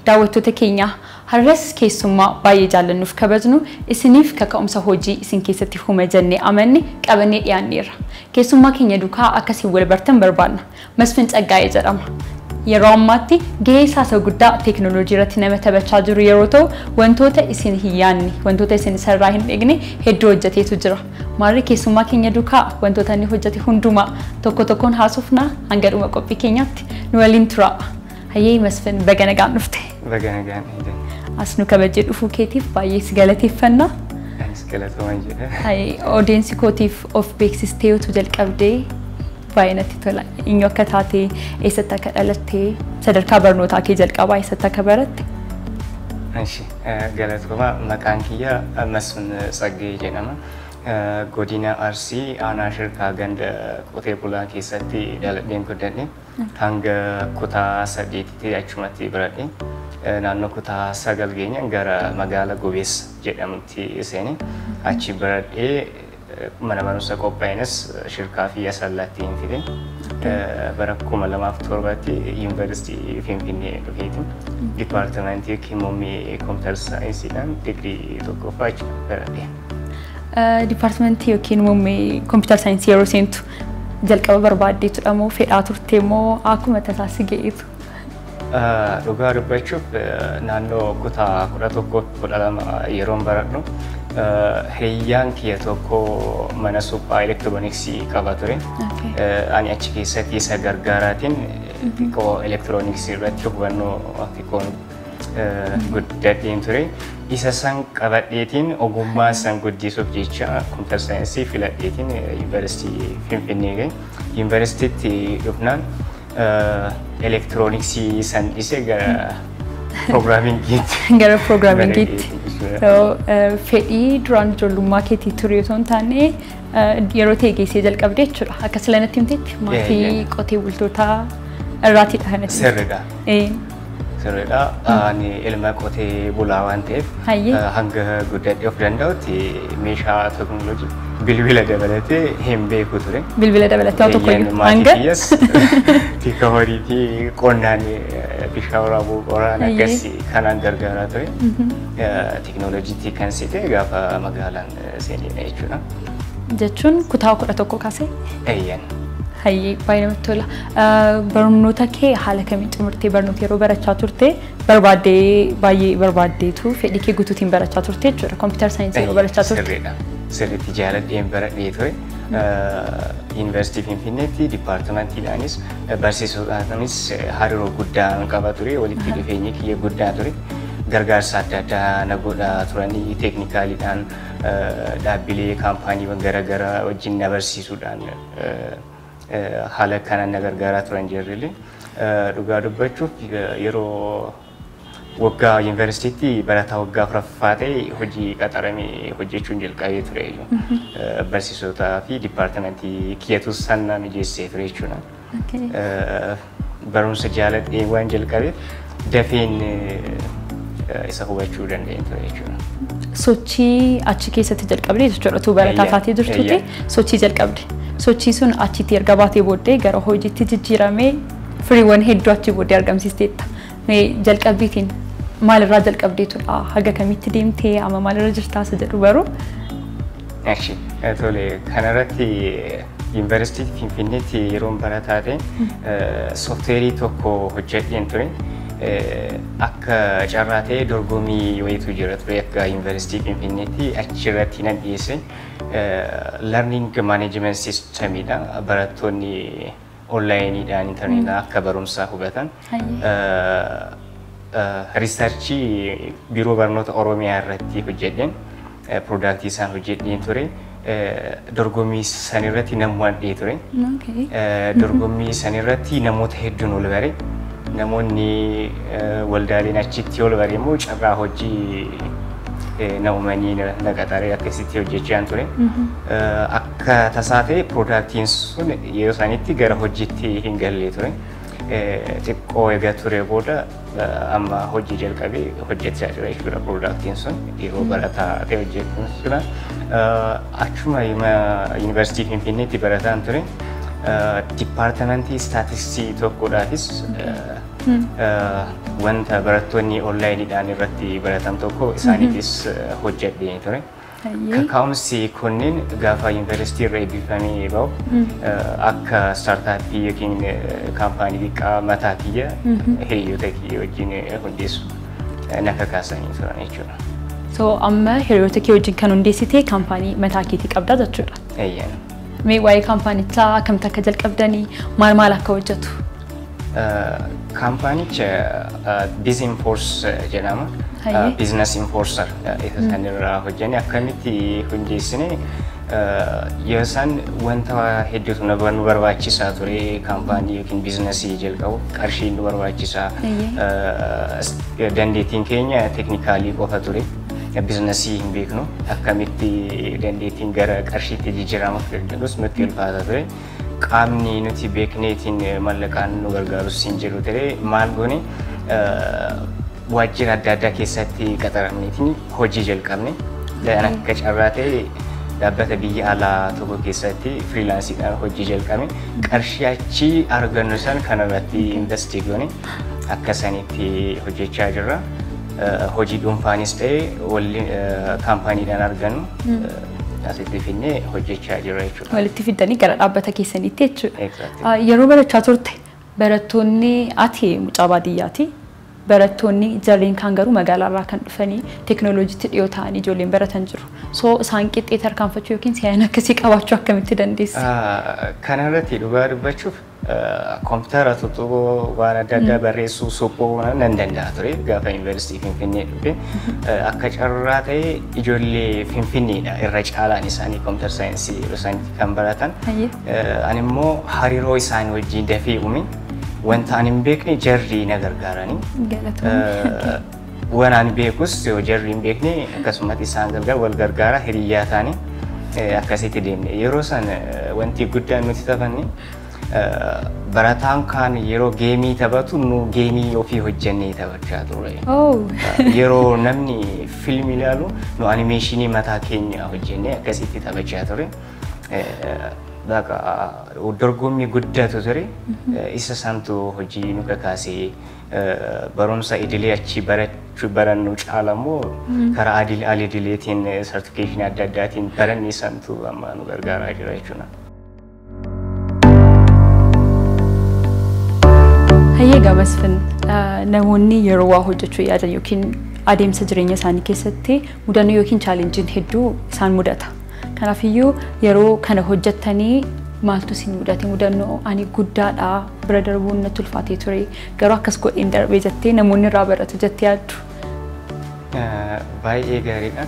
Daawwattoota keenya, har'as keessummaa baay'ee jaallannuuf kabajnu, isiniif kaka'umsa hojii isin keessatti huma jennee amanne qabannee dhiyaanneerra. Keessummaa keenya duukaa akkasiin wal bartan barbaanna. Masfin Tsaggaa'ee jedhama. Yeroo ammaatti gahee isaa isa guddaa teekinooloojii irratti nama taphachaa jiru yeroo ta'u, wantoota isin hin yaadne, wantoota isin isarraa hin eegne hedduu hojjeteetu jira. Maarri keessummaa keenya duukaa wantoota inni hojjete hundumaa tokko tokkoon haasofnaa, hanga dhuma qophii keenyaatti nu waliin tura. Hayyee Masfin, baga nagaan dhufte. Baga nagaan dhufte. As nu kabajee dhufuu keetiif baay'ee si galateeffanna. Anis galatoomaa jedha. Hayyee, audience kootiif of beeksistee utuu jalqabdee baay'ee natti tola. Eenyu akka taate, eessatti akka dhalatte, sadarkaa barnootaa kee jalqabaa eessatti akka baratte. Ishi, galatoomaa. Maqaan kiyya Masfin Tsaggee jedhama. Godina Arsii, aanaa Shirkaa, ganda qotee bulaa keessatti dhaladheen guddadhe. Hanga kutaa 8tti achumatti baradhe. Naannoo kutaa 9 geenya gara magaala Gobeessa jedhamutti seene. Achi baradhee mana barumsa qophaa'ines Shirkaa fi Asallaatti hin fide. Bara 2007tti Yuunivarsiitii Finfinnee dhufeeti. Dipaartimentii muummee computer scienceiidhaan digirii tokkoffaa achi baradhe. Dipaartimentii yookiin muummee computer science yeroo seentu jalqaba barbaaddeetudha moo, fedhaa turte moo, akkuma tasaa si ga'eetu? Dhugaa dubbachuuf, naannoo kutaa 11, 12 yeroon baradhu hiriyyaan kiyya tokko mana suphaa elektirooniksii qaba ture. Ani achi keessatti isa gargaaraatiin xiqqoo elektirooniksii irratti hubannoo xiqqoon guddadheen ture. Isa san qabadheetiin ogummaa san guddisuuf jecha computer science filadheetiin Yuunivarsiitii Finfinnee gahe. Yuunivarsiitiitti dhufnaan elektirooniksii san dhiisee gara programmingiitti. Gara programmingiitti. Fedhii duraan ijoollummaa keetii ture osoo hin taane yeroo ta'e geessee jalqabde jechuudha. Akka sila natti himtetti maatii qotee bultootaa irraatidha kan natti. Sirriidha. Sirriidha. Ani ilma qotee bulaa waan ta'eef hanga guddadhee of danda'utti meeshaa teekinooloojii bilbila dabalatee hin beeku ture. Bilbila dabalatee waan tokko hanga? Kiyyas tika horii fi qonnaan bishaan waraabuu, qoraan akkasii kanaan gargaaraa ture. Teekinooloojiitti kan seete gaafa magaalaan seenedha jechuudha. Jechuun kutaa 11 kaasee? Eeyyan. Hayyee, baay'ee namatti tola. Barnoota kee haala kamiin xumurtee? Barnoota yeroo barachaa turte barbaaddee, baay'ee barbaaddeetu fedhii kee guutuutiin barachaa turte jechuudha. Computer science yeroo barachaa turte. Sirriidha. Sirriitti jaaladheen baradhee ture. Yuunivarsiitii Finfinneetti dipaartimentiidhaanis barsiisotaanis hariiroo guddaa qaba ture. Walitti dhufeenyi kiyya guddaa ture. Gargaarsa adda addaa na godhaa turanii, technicaliidhaan dhaabbilee kaampaaniiwwan garaagaraa wajjin na barsiisuudhaan haala kanaan na gargaaraa turan jirrillee. Dhugaa dubbachuuf, yeroo waggaa yuunivarsiitiitti barataa waggaa afuraffaa ta'e hojii qaxaramee hojjechuun jalqabee ture. Barsiisotaa fi dipaartimentii kiyyatu san na mijeessee ture jechuudha. Barumsa jaaladhee waan jalqabeef dafeen isa hubachuu danda'een ture jechuudha. Sochii achi keessatti jalqabde jechuudha. Utuu barataa taatee jirtuuti sochii jalqabde. Sochii sun achitti erga baatee booddee gara hojiitti jijjiiramee firiiwwan hedduu achi booddee argamsiisteetta. Jalqabbiitiin maalirraa jalqabdeetudha? Haga kamitti deemtee, amma maalirra jirtaa isa jedhu baruu. Ashi, tole, kanarratti Yuunivarsiitii Finfinneetti yeroon barataa ta'e sooftiweerii tokko hojjedheen ture. Akka carraa ta'e dorgommii wayiitu jira ture akka Yuunivarsiitii Finfinneetti, achirratti nan dhiyeesse. Learning Management Systemidha. Barattoonni onlineiidhaan intarneetaan akka barumsaa hubatan. Research biiroo barnoota Oromiyaa irratti hojjedheen product isaan hojjedheen ture. Dorgommii san irratti namoonni ture. Dorgommii san irratti namoota hedduun ol bare. Namoonni waldaaleen achitti ol bare immoo carraa hojii namoonni na qaxaree akkasitti hojjechaa ture. Akka tasaa ta'e productiin sun yeroo isaanitti gara hojiitti hin galle ture. Xiqqoo egaa ture booda amma hojii jalqabee hojjechaa jira jechuudha, productiin sun yeroo barataa ta'e hojjetu jechuudha. Achuma Yuunivarsiitii Finfinneetti barataan ture. Dipaartimentii staatistiksii tokkodhaafis Wanta barattoonni onlaayiniidhaan irratti baratan tokko isaaniifis hojjedhee ture. Kaka'umsi kunneen gaafa yuunivarsiitii irra eebbifamee bahu akka startupii yookiin kaampaanii xiqqaa mataa kiyya hiriyoota kiyya wajjin hundeessu na kakaasanii turan jechuudha. So amma hiriyoota kee wajjin kan hundeessite kaampaanii mataa keetii qabdaa jechuudha. Eeyyaan. Mee waa'ee kaampaanichaa akkamitti akka jalqabdanii, maal maal akka hojjetu? Kaampaanicha Biz Enforce jedhama. Business Enforcer isa sanirraa hojjenne. Akkamitti hundeessine? Yoo isaan wanta hedduutu nu barbaachisaa ture. Kaampaanii yookiin biizinasii jalqabu qarshii nu barbaachisaa. Dandeettiin keenya technicalii qofa ture. Biizinasii hin beeknu. Akkamitti dandeettiin gara qarshiitti jijjiirama jedhus nutti ulfaata ture. Qaamni nuti beekneetiin mallaqaan nu gargaarus hin jiru ture. Maal goone? Waajjira adda addaa keessatti qaxaramneetiin hojii jalqabne. Akka carraa ta'e dhaabbata biyya alaa tokko keessatti freelanceiidhaan hojii jalqabne. Qarshii achii argannu san kanarratti invest goone, akka sanitti hojjechaa jirra. Hojii dhuunfaanis ta'e kaampaaniidhaan argannu asitti finnee hojjechaa jirra jechuudha. Walitti fiddanii gara dhaabbata keessaniitti jechuudha. Yeroo barachaa turte barattoonni, ati mucaa baadiyyaati. Barattoonni jarreen kaan garuu magaalaarraa kan dhufanii teekinooloojiitti dhiyoo ta'anii ijoolleen baratan jiru. So isaan qixxee tarkaanfachuu yookiin si'aayina akkasii qabaachuu akkamitti dandeesse? Kanarratti dhugaa dubbachuuf, koompitara tuttuquu, waan adda addaa barreessuu, suphuu nan danda'a ture gaafa yuunivarsiitii Finfinnee dhufe. Akka carraa ta'e ijoollee Finfinneedha irra caalaan isaanii computer science yeroo isaaniitti kan baratan. Ani immoo hariiroo isaanii wajjin dafee uume. Wanta ani hin beekne jarri na gargaaranii. Waan ani beekus yoo jarri hin beekne akkasumatti isaan gargaara, wal gargaara, hiriyyaa taane akkasitti deemne. Yeroo san wanti guddaan nuti taphanne, barataan kaan yeroo gameii taphatu nu gameii ofii hojjennee taphachaa turre. Yeroo namni fiilmii ilaalu nu animationii mataa keenya hojjennee akkasitti taphachaa ture. Baqa dorgommii guddaatu ture. Isa santu hojii nu kakaasee. Barumsa idilee achii barachuu barannu caala immoo karaa al-idileetiin certificationii adda addaatiin baranni santu amma nu gargaaraa jira jechuudha. Hayyee Masfin, namoonni yeroo waa hojjechuu yaadan yookiin adeemsa jireenya isaanii keessatti mudannoo yookiin challengeiin hedduu isaan mudata. Kanaafiyyuu yeroo kana hojjettanii maaltu isin mudate? Mudannoo ani guddaadha, bira darbuun natti ulfaatee ture, garuu akkas godheen darbee jettee namoonni irraa baratu jettee yaaddu? Baay'ee gaariidha.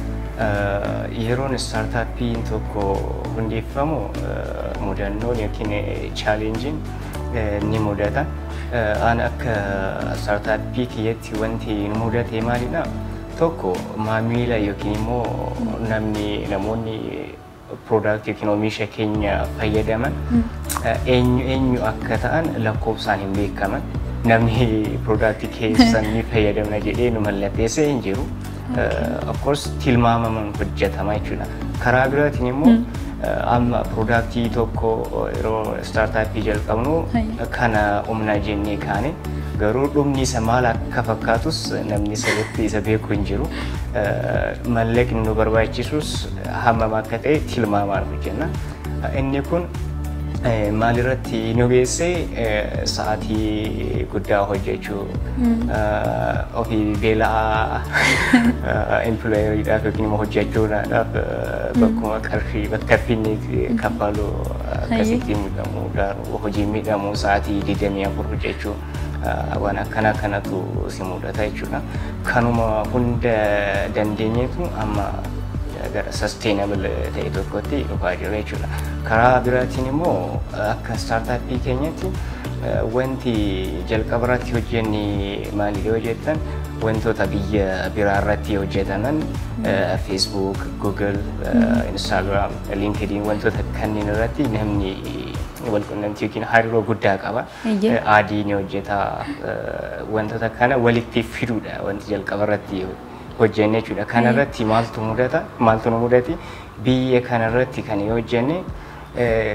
Yeroon startupiin tokko hundeeffamu mudannoon yookiin challengeiin ni mudata. Ani akka startupii kiyyatti wanti nu mudate maalidha? Tokko, maamila yookiin immoo namni, namoonni productii yookiin oomisha keenya fayyadaman eenyu eenyu akka ta'an lakkoofsaan hin beekaman. Namni productii keessan ni fayyadamna jedhee nu mallatteessee hin jiru. Of course tilmaamaman hojjetama jechuudha. Karaa biraatiin immoo amma productii tokko yeroo startupii jalqabnu kana humna jennee kaane, garuu dhumni isa maal akka fakkaatus namni sirriitti isa beeku hin jiru. Mallaqni nu barbaachisus hammam akka ta'e tilmaamaan hojjenna. Inni kun maalirratti nu geesse? Sa'aatii guddaa hojjechuu, ofii beela'aa employeriidhaaf yookiin immoo hojjechuudhaaf bakkuma qarshii bakka finni kaffalu akkasitti miidhamuu, hojii miidhamuu, sa'aatii 24 hojjechuu, waan akkana kanatu si mudata jechuudha. Kanuma hunda dandeenyeetu amma gara sustainable ta'e tokkotti dhufaa jira jechuudha. Karaa biraatiin immoo akka startupii keenyatti wanti jalqaba irratti hojjenne maali yoo jettan, wantoota biyya biraa irratti hojjetaman Facebook, Google, Instagram, LinkedIn, wantoota kanneen irratti namni walqunnamtii yookiin hariiroo guddaa qaba. Adii ni hojjeta, wantoota kana walitti fiduudha wanti jalqaba irratti hojjenne jechuudha. Kana irratti maaltu mudata? Maaltu nu mudate? Biyya kana irratti kan hojjenne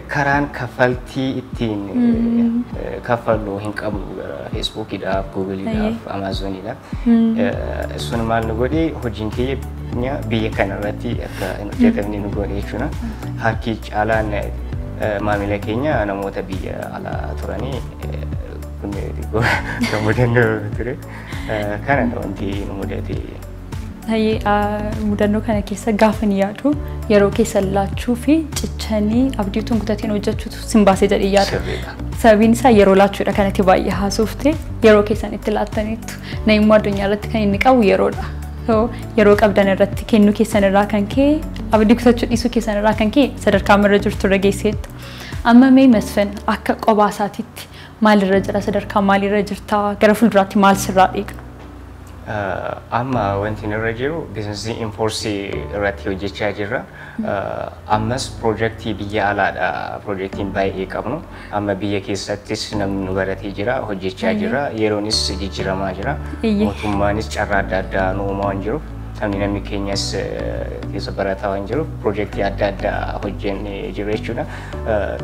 Karaan kaffaltii ittiin kaffallu hin qabnu gara Facebookiidhaaf, Googleiidhaaf, Amazoniidhaaf. Sun maal nu godhe, hojiin keenya biyya kanarratti akka hin hojjetamne nu godhe jechuudha. Harki caalaan maamila keenya namoota biyya alaa turanii, kun xiqqoo kan mudannoo ture. Kana wanti nu mudate. Mudannoo kana keessa gaafa ni yaadu, yeroo keessa laachuu fi cichanii abdii utuu hin kutatiin hojjechuutu sin baasee jedhee yaada. Sababiin isaa yeroo laachuudha kanatti baay'ee haasofte, yeroo keessan itti laattaniittu. Na immoo addunyaa irratti kan inni qabu yeroodha. Yeroo qabdan irratti kennuu keessan irraa kan ka'e, abdii kutachuu dhiisuu keessan irraa kan ka'e, sadarkaa irra jirtu irra geesseettu. Amma mee Masfin akka qophaa isaatiitti maalirra jira, sadarkaa maalirra jirta, gara fuulduraatti maal sirraa eegnu? Amma wanti irra jiru biizinasii Inforsii irratti hojjechaa jirra. Ammas piroojeektii biyya alaadha, piroojeektiin baay'ee qabnu. Amma biyya keessattis namni nu baratee jira, hojjechaa jira. Yeroonis jijjiiramaa jira. Mootummaanis carraa adda addaa nu uumaa waan jiruuf, namni keenyas keessa barataa waan jiruuf, piroojeektii adda addaa hojjennee jiru jechuudha.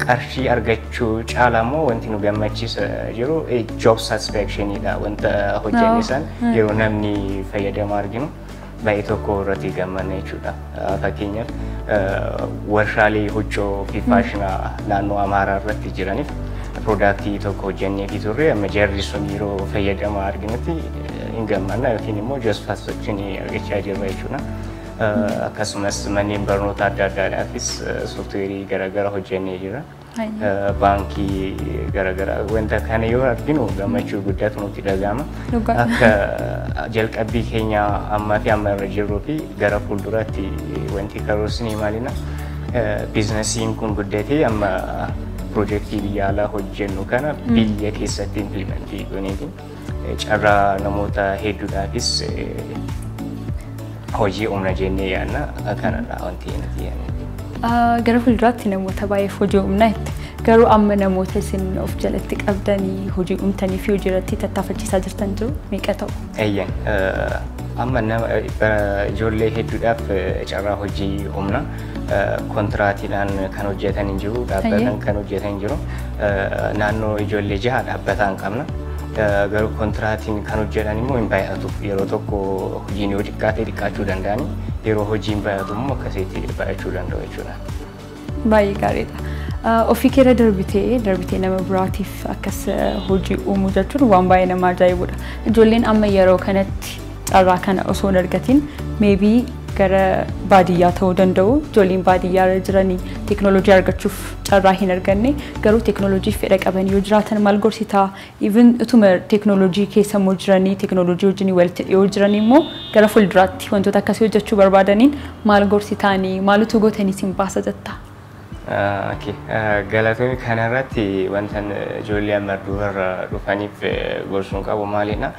Qarshii argachuu caalaa immoo wanti nu gammachiisa jiru job satisfactionidha. Wanta hojjenne san yeroo namni fayyadamaa arginu baay'ee tokko irratti gammanna jechuudha. Fakkeenyaaf, warshaalee huccuu fi faashinaa naannoo Amaaraa irratti jiraniif piroodaaktii tokko hojjennee fi turre, amma jarri sun yeroo fayyadamaa arginutti hin gammanna yookiin immoo job satisfaction argachaa jirra jechuudha. Akkasumas manneen barnoota adda addaadhaafis sooftiweerii garaagaraa hojjennee jira. Baankii garaagaraa, wanta kana yoo arginu gammachuu guddaatu nutti dhaga'ama. Akka jalqabbii keenya ammaa fi amma irra jirruu fi gara fuulduraatti wanti karoorsinii maalina, biizinasiin kun guddatee amma piroojeektii biyya alaa hojjennu kana biyya keessatti implementii gooneeti carraa namoota hedduudhaafis hojii uumna jennee yaadna. Kanadha wanti nuti yaadne. Gara fuulduraatti namoota baay'eef hojii uumna itti. Garuu amma namoota isin of jalatti qabdanii hojii uumtanii fi hojii irratti tattaafachiisaa jirtan jiru meeqa ta'u? Eeyyan, amma nama ijoollee hedduudhaaf carraa hojii uumna. Kontiraatiidhaan kan hojjetan hin jiru, dhaabbatan kan hojjetan hin jiru. Naannoo ijoollee 6 dhaabbataan qabna. Garuu kontiraatiin kan hojjetan immoo hin baay'atu. Yeroo tokko hojiin yoo xiqqaate xiqqaachuu danda'ani. Yeroo hojiin baay'atu immoo akkasitti baay'achuu danda'u jechuudha. Baay'ee gaariidha. Ofii keerra darbitee darbitee nama biraatiif akkas hojii uumuu jechuun waan baay'ee nama ajaa'ibudha. Ijoolleen amma yeroo kanatti carraa kana osoo hin argatin, maybe gara baadiyyaa ta'uu danda'u. Ijoolleen baadiyyaa irra jiranii teekinooloojii argachuuf carraa hin arganne, garuu teekinooloojii fedha qaban yoo jiraatan maal gorsitaa? Even utuma teekinooloojii keessa immoo jiranii, teekinooloojii wajjin walitti dhiyoo jiranii immoo gara fuulduraatti wantoota akkasii hojjechuu barbaadaniin maal gorsitaanii, maalutu gootanii isin baasa jetta? Galatoomii. Kanarratti wanta ijoollee amma dubarra dhufaniif gorsuun qabu maalidha?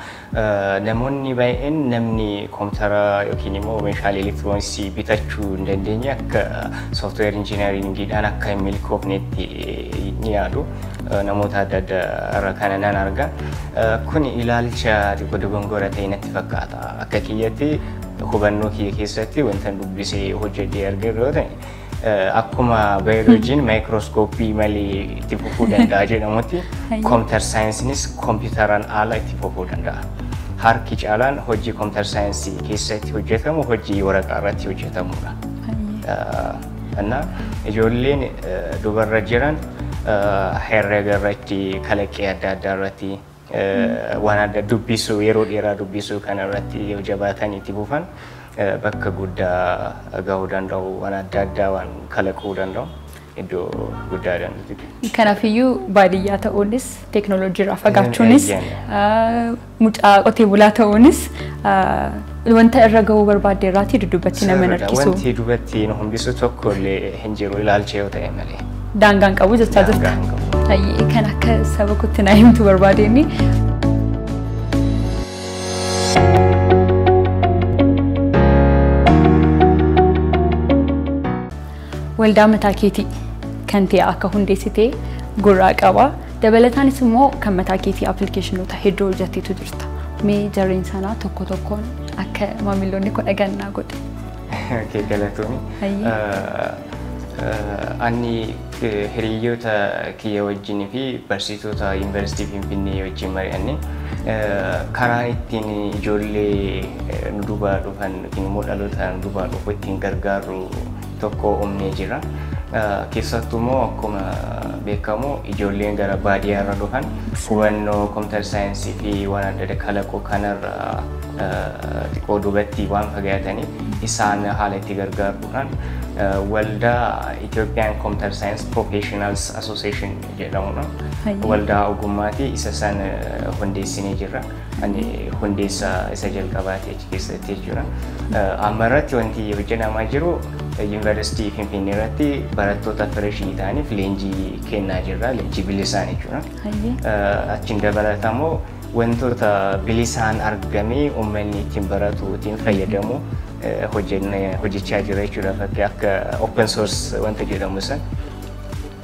Namoonni baay'een namni koompitara yookiin immoo meeshaalee elektirooniksii bitachuu hin dandeenye akka software engineeringiidhaan akka hin milkoofnetti ni yaadu. Namoota adda addaa irra kana nan arga. Kun ilaalcha xiqqoo dogongora ta'e natti fakkaata. Akka kiyyatti, hubannoo kiyya keessatti wanta dubbisee hojjedhee arge yoo ta'e, akkuma baayoloojiin maayikirooskooppii malee itti fufuu danda'a jedhamutti, computer scienceinis kompiitaraan ala itti fufuu danda'a. Harki caalaan hojii computer science keessatti hojjetamu hojii waraqaa irratti hojjetamudha. Innaa ijoolleen dubarra jiran herrega irratti, kalaqee adda addaa irratti, waan adda dubbisuu, yeroo dheeraa dubbisuu kana irratti yoo jabaatan itti fufan, bakka guddaa gahuu danda'u, waan adda addaa waan kalaquu danda'u, iddoo guddaa danda'u. Kanaafiyyuu baadiyyaa ta'uunis, teekinooloojii irraa fagaachuunis, mucaa qotee bulaa ta'uunis wanta irra gahuu barbaadde irraatii duddubbatti nama harkisu. Wanti duubatti nu hambisu tokko illee hin jiru ilaalcha yoo ta'e malee. Daangaan qabu jechaa jirta. Kan akka saba kootti naa himtu barbaadeenni. Waldaa mataa keetii kan ta'e akka hundeessitee gurraa qaba. Dabalataanis immoo kan mataa keetii appilikeeshinoota hedduu hojjetteetu jirta. Mee jarreen sanaa tokko tokkoon akka maamiloonni koo dhagannaa godhe. Okay, galatooni. Ani Hiriyoota kiyya wajjin fi barsiisota Yuunivarsiitii Finfinnee wajjin mari'annee karaa ittiin ijoollee nu duubaa dhufan yookiin immoo dhaloota nu duubaa dhufu ittiin gargaarru tokko uumnee jira. Keessattuu immoo akkuma beekamu ijoolleen gara baadiyyaa irra dhufan hubannoo computer science fi waan adda addaa kalaquu kanarra xiqqoo duubatti waan fagaataniif isaan haala itti gargaaruudhaan waldaa Ethiopian Computer Science Professionals Association jedhamudha. Waldaa ogummaati isa san hundeessinee jirra. Ani hundeessa isa jalqabaati achi keessatti jechuudha. Amma irratti wanti hojjetamaa jiru Yuunivarsiitii Finfinnee irratti barattoota fresh ta'aniif leenjii kennaa jirra. Leenjii bilisaan jechuudha. Achiin dabalataa immoo wantoota bilisaan argamee uummanni ittiin baratu, ittiin fayyadamu hojjechaa jira jechuudha. Fakkii akka open source wanta jedhamu san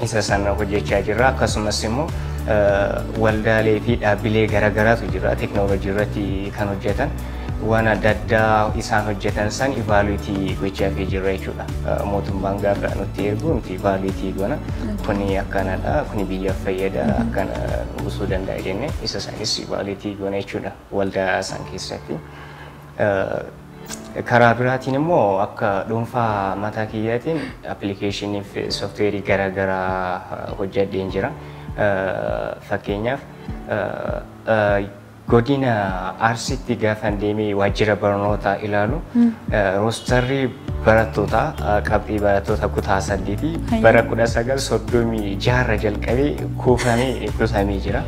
isa sana hojjechaa jirra. Akkasumas immoo waldaalee fi dhaabbilee garaagaraatu jira teekinooloojii irratti kan hojjetan. Waan adda addaa isaan hojjetan san evaluate gochaafii jirra jechuudha. Mootummaan gaafa nutti ergu nuti evaluate goona. Kuni akkanadha, kuni biyyaaf fayyada, akkana buusuu danda'a jennee isa sanis evaluate goona jechuudha waldaa san keessatti. Karaa biraatiin immoo akka dhuunfaa mataa kiyyaatiin application fi software garaagaraa hojjedheen jira. Fakkeenyaaf, godina Arsiitti gaafan deemee waajjira barnootaa ilaalu, roster barattootaa, qabxii barattoota kutaa 8 bara 1936 jalqabee kuufamee kuusamee jira.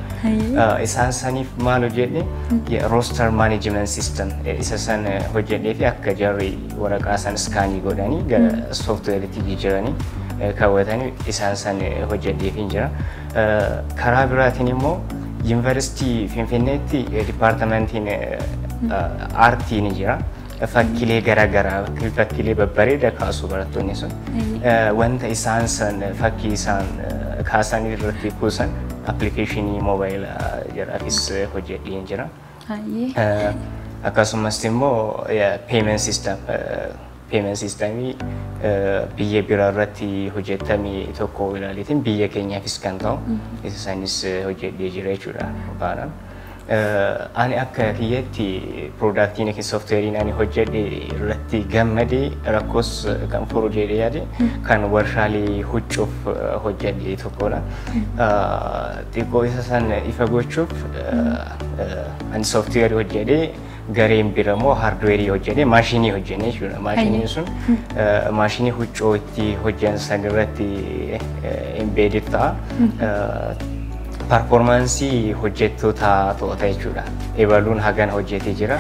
Isaan saniif maal hojjedhe? Roster management system isa san hojjedhee fi akka jarri waraqaa san scan godhanii gara softwareitti jijjiiranii kaawwatanii isaan san hojjedheef jira. Karaa biraatiin immoo Yuunivarsiitii Finfinneetti departmentiin aartii ni jira. Fakkiilee garaagaraa, fakkiilee babbareeda kaasu barattoonni sun. Wanta isaan san fakkii isaan kaasan irratti kuusan application moobaayilaa jiraafis hojjedheen jira. Akkasumas immoo payment system, payment systemii biyya biraa irratti hojjetame tokko ilaaleetiin biyya keenyaafis kan ta'u isa sanis hojjedhee jira jechuudha. Baanaan. Ani akka kiyyatti productiin yookiin softwareiin ani hojjedhe irratti gammadee rakkoos kan furu jedhee yaade kan warshaalee huccuuf hojjedhe tokkodha. Xiqqoo isa san ifa gochuuf, ani software hojjedhee, gareen bira immoo hardware hojjedhee, maashinii hojjenne jechuudha. Maashiniin sun maashinii huccuu itti hojjan san irratti embedded ta'a. Performance hojjettoota to'ata jechuudha. Ebaluun hagan hojjetee jira.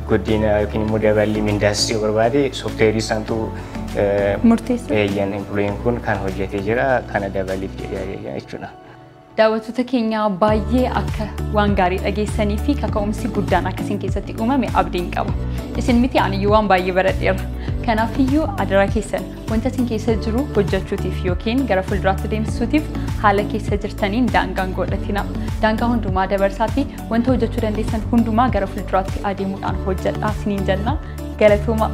Guddina yookiin immoo daballi mindaas yoo barbaade software santu murteessa. Eeyyan, employeen kun kan hojjetee jira, kana dabaliif jedhee jechuudha. Daawwattoota keenya, baay'ee akka waan gaarii dhageessanii fi kaka'umsi guddaan akkasiin keessatti uumame abdiin qaba. Isin miti, aniyyuu waan baay'ee baradheera. Kanaafiyyuu adaraa keessan wanta isin keessa jiru hojjechuutiif yookiin gara fuulduraatti deemsisuutiif haala keessa jirtaniin daangaan godhatina. Daangaa hundumaa dabarsaa fi wanta hojjechuu dandeessan hundumaa gara fuulduraatti adeemuudhaan hojjedhaa isiniin jenna. Galatooma.